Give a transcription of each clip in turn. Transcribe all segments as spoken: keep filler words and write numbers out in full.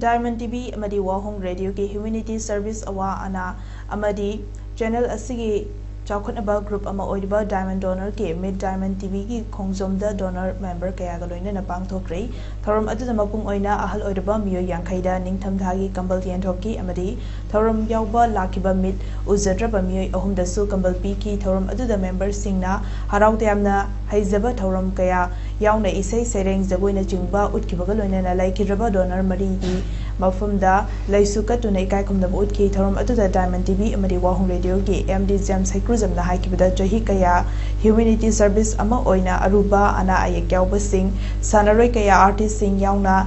Diamond T V ꯑꯃꯗꯤ ꯋꯥꯍꯣꯡ ꯔꯦꯗꯤꯑꯣꯒꯤ humanity service ꯑꯋꯥ ꯑꯅꯥ ꯑꯃꯗꯤ ꯆꯦꯅꯦꯜ ꯑꯁꯤꯒꯤ ꯆꯥꯎꯈꯠꯅꯕ ꯒ꯭ꯔꯨꯞ ꯑꯃ ꯑꯣꯏꯔꯤꯕ Diamond Donorꯒꯤ Meet Diamond TVꯒꯤ ꯈꯣꯡꯖꯣꯝꯗ ꯗꯣꯅꯔ ꯃꯦꯝꯕꯔ ꯀꯌꯥꯒ ꯂꯣꯏꯅꯅ ꯄꯥꯡꯊꯣꯛꯈ꯭ꯔꯦ꯫ ꯊꯧꯔꯝ ꯑꯗꯨꯗ ꯃꯄꯨꯡ ꯑꯣꯏꯅ ꯑꯍꯜ ꯑꯣꯏꯔꯕ ꯃꯤꯑꯣꯏ ꯌꯥꯡꯈꯩꯗ ꯅꯤꯡꯊꯝꯊꯥꯒꯤ ꯀꯝꯕꯜ ꯌꯦꯟꯊꯣꯛꯈꯤ ꯑꯃꯗꯤ ꯊꯧꯔꯝ ꯌꯥꯎꯕ ꯂꯥꯛꯈꯤꯕ ꯃꯤꯠ ꯎꯖꯗ꯭ꯔꯕ ꯃꯤꯑꯣꯏ ꯑꯍꯨꯝꯗꯁꯨ ꯀꯝꯕꯜ ꯄꯤꯈꯤ꯫ ꯊꯧꯔꯝ ꯑꯗꯨꯗ ꯃꯦꯝꯕꯔꯁꯤꯡꯅ ꯍꯔꯥꯎ ꯇꯌꯥꯝꯅ ꯍꯩꯖꯕ ꯊꯧꯔꯝ ꯀꯌꯥ ꯌꯥꯎꯅ ꯏꯁꯩ ꯁꯩꯔꯦꯡ ꯖꯒꯣꯏꯅꯆꯤꯡꯕ ꯎꯠꯈꯤꯕꯒ ꯂꯣꯏꯅꯅ ꯂꯩꯈꯤꯗ꯭ꯔꯕ ꯗꯣꯅꯔ ꯃꯔꯤꯒꯤ ꯃꯐꯝꯗ ꯂꯩꯁꯨ ꯀꯠꯇꯨꯅ ꯏꯀꯥꯏ ꯈꯨꯝꯅꯕ ꯎꯠꯈꯤ꯫ ꯊꯧꯔꯝ ꯑꯗꯨꯗ Diamond TV ꯑꯃꯗꯤ ꯋꯥꯍꯣꯡ ꯔꯦꯗꯤꯑꯣꯒꯤ MD ꯖꯦꯝꯁ ꯍꯩꯀ꯭ꯔꯨꯖꯝꯅ ꯍꯥꯏꯈꯤꯕꯗ ꯆꯍꯤ ꯀꯌꯥ ꯍ꯭ꯌꯨꯃꯦꯅꯤꯇꯤ ꯁꯔꯚꯤꯁ ꯑꯃ ꯑꯣꯏꯅ ꯑꯔꯨꯕ ꯑꯅꯥ ꯑꯌꯦꯛ ꯌꯥꯎꯕꯁꯤꯡ, ꯁꯥꯟꯅꯔꯣꯏ ꯀꯌꯥ, ꯑꯥꯔꯇꯤꯁꯁꯤꯡ ꯌꯥꯎꯅ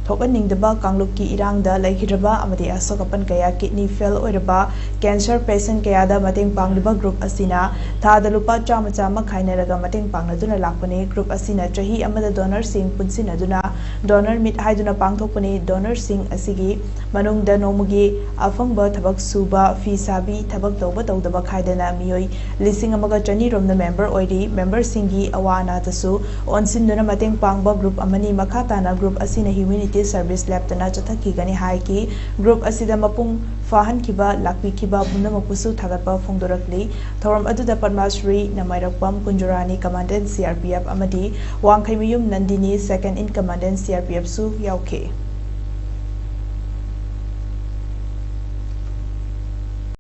ꯊꯣꯛꯍꯟꯅꯤꯡꯗꯕ ꯀꯥꯡꯂꯨꯞꯀꯤ ꯏꯔꯥꯡꯗ ꯂꯩꯈꯤꯗ꯭ꯔꯕ ꯑꯃꯗꯤ ꯑꯁꯣꯛ ꯑꯄꯟ ꯀꯌꯥ, ꯀꯤꯗꯅꯤ ꯐꯦꯜ ꯑꯣꯏꯔꯕ, ꯀꯦꯟꯁꯔ ꯄꯦꯁꯦꯟ ꯀꯌꯥꯗ ꯃꯇꯦꯡ ꯄꯥꯡꯂꯤꯕ ꯒ꯭ꯔꯨꯞ ꯑꯁꯤꯅ ꯊꯥꯗ ꯂꯨꯄꯥ ꯆꯥꯝꯃ ꯆꯥꯝꯃ ꯈꯥꯏꯅꯔꯒ ꯃꯇꯦꯡ ꯄꯥꯡꯅꯗꯨꯅ ꯂꯥꯛꯄꯅꯤ꯫ ꯒ꯭ꯔꯨꯞ ꯑꯁꯤꯅ ꯆꯍꯤ ꯑꯃꯗ ꯗꯣꯅꯔꯁꯤꯡ ꯄꯨꯟꯁꯤꯟꯅꯗꯨꯅ ꯗꯣꯅꯔ ꯃꯤꯠ ꯍꯥꯏꯗꯨꯅ ꯄꯥꯡꯊꯣꯛꯄꯅꯤ꯫ ꯗꯣꯅꯔꯁꯤꯡ ꯑꯁꯤꯒꯤ ꯃꯅꯨꯡꯗ ꯅꯣꯡꯃꯒꯤ ꯑꯐꯪꯕ ꯊꯕꯛ ꯁꯨꯕ, ꯐꯤ ꯁꯥꯕꯤ, ꯊꯕꯛ ꯇꯧꯕ ꯇꯧꯗꯕ ꯈꯥꯏꯗꯅ ꯃꯤꯑꯣꯏ ꯂꯤꯁꯤꯡ ꯑꯃꯒ ꯆꯅꯤ ꯔꯣꯝꯅ ꯃꯦꯝꯕꯔ ꯑꯣꯏꯔꯤ꯫ ꯃꯦꯝꯕꯔꯁꯤꯡꯒꯤ ꯑꯋꯥ ꯑꯅꯥꯗꯁꯨ ꯑꯣꯟꯁꯤꯟꯗꯨꯅ ꯃꯇꯦꯡ ꯄꯥꯡꯕ ꯒ꯭ꯔꯨꯞ ꯑꯃꯅꯤ꯫ ꯃꯈꯥ ꯇꯥꯅ ꯒ꯭ꯔꯨꯞ ꯑꯁꯤꯅ ꯍ꯭ꯌꯨꯃꯦꯅꯤꯇꯤ ꯁꯔꯚꯤꯁ ꯂꯦꯞꯇꯅ ꯆꯠꯊꯈꯤꯒꯅꯤ ꯍꯥꯏꯈꯤ꯫ ꯒ꯭ꯔꯨꯞ ꯑꯁꯤꯗ ꯃꯄꯨꯡ ꯐꯥꯍꯟꯈꯤꯕ, ꯂꯥꯛꯄꯤꯈꯤꯕ ꯄꯨꯝꯅꯃꯛꯄꯨꯁꯨ ꯊꯥꯒꯠꯄ ꯐꯣꯡꯗꯣꯔꯛꯂꯤ꯫ ꯊꯧꯔꯝ ꯑꯗꯨꯗ ꯄꯗꯃꯥꯁ꯭ꯔꯤ ꯅꯃꯥꯏꯔꯛꯄꯝ ꯀꯨꯟꯖꯨꯔꯥꯅꯤ, Commandant CRPF, ꯑꯃꯗꯤ ꯋꯥꯡꯈꯩꯃꯌꯨꯝ ꯅꯟꯗꯤꯅꯤ, Second in Commandant CRPFꯁꯨ ꯌꯥꯎꯈꯤ꯫